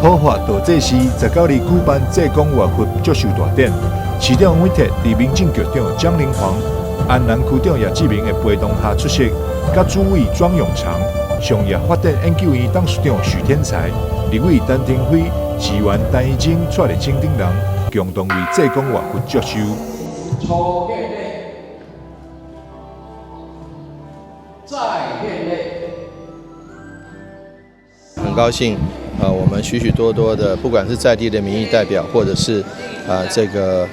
普法道濟寺19日舉辦濟公活佛祝壽大典，市長黃偉哲佇民政局長江靈煌、安南區長葉志明的陪同下出席，佮主委莊永長、商業發展研究院董事長許天才、立委陳亭妃、市議員陳怡貞帶領等人，共同為濟公活佛祝壽。初見禮，再見禮。很高興，我們許許多多的，不管是在地的民意代表，或者是這個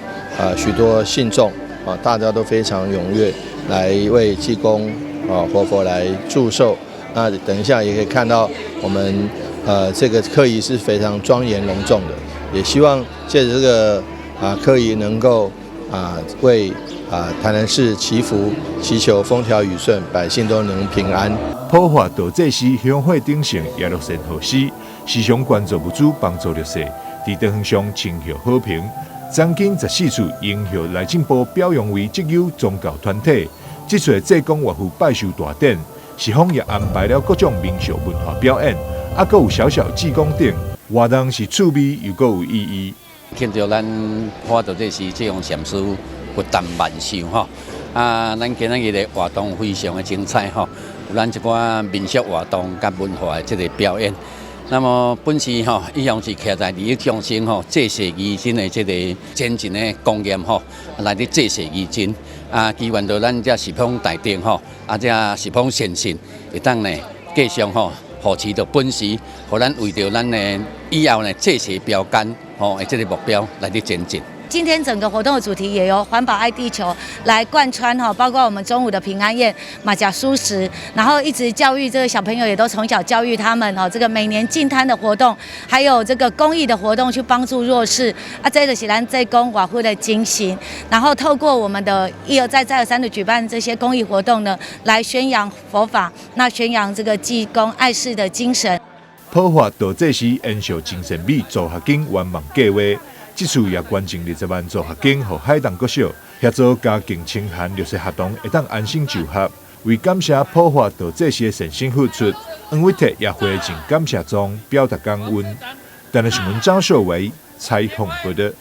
許多信眾啊，大家都非常踴躍來為濟公啊活佛來祝壽。那等一下也可以看到，我們這個科儀是非常莊嚴隆重的，也希望借著這個科儀能夠為台南市祈福，祈求風調雨順，百姓都能平安。普法道濟寺香火鼎盛，也樂善好施，時常捐助物資幫助弱勢，佇地方上深予好評。曾經14次榮獲內政部表揚為績優宗教團體。這次濟公活佛拜壽大典，寺方也安排了各種民俗文化表演，猶閣有小小濟公等活動，是趣味又閣有意義。慶祝咱普法道濟寺濟公禪師佛誕萬壽吼，啊，咱今仔日的活動非常的精彩吼，有咱一寡民俗活動佮文化的這个表演。那麼本寺吼一向是徛在利益眾生吼濟世義珍的這个前進的觀念吼，來咧濟世義珍啊，祈願著咱遮十方大眾吼，啊，遮十方善信會當呢繼續吼護持著本寺，予咱為著咱的以後呢濟世標杆吼的這个目標來咧前進。今天整個活動的主題也由環保愛地球來貫穿哈，包括我們中午的平安宴，嘛食蔬食，然後一直教育這個小朋友，也都從小教育他們哦，這個每年淨灘的活動，還有這個公益的活動，去幫助弱勢啊，這個是咱濟公活佛的精神，然後透過我們的一而再再而三的舉辦這些公益活動呢，來宣揚佛法，那宣揚這個濟公愛世的精神。普法道濟寺延續真善美助學金圓夢計劃。這次也捐贈20萬助學金，予海東國小協助家境清寒弱勢學童會當安心就學。為感謝普法道濟寺的善心付出，黃偉哲也回贈感謝狀，表達感恩。台南新聞張秀維採訪報導。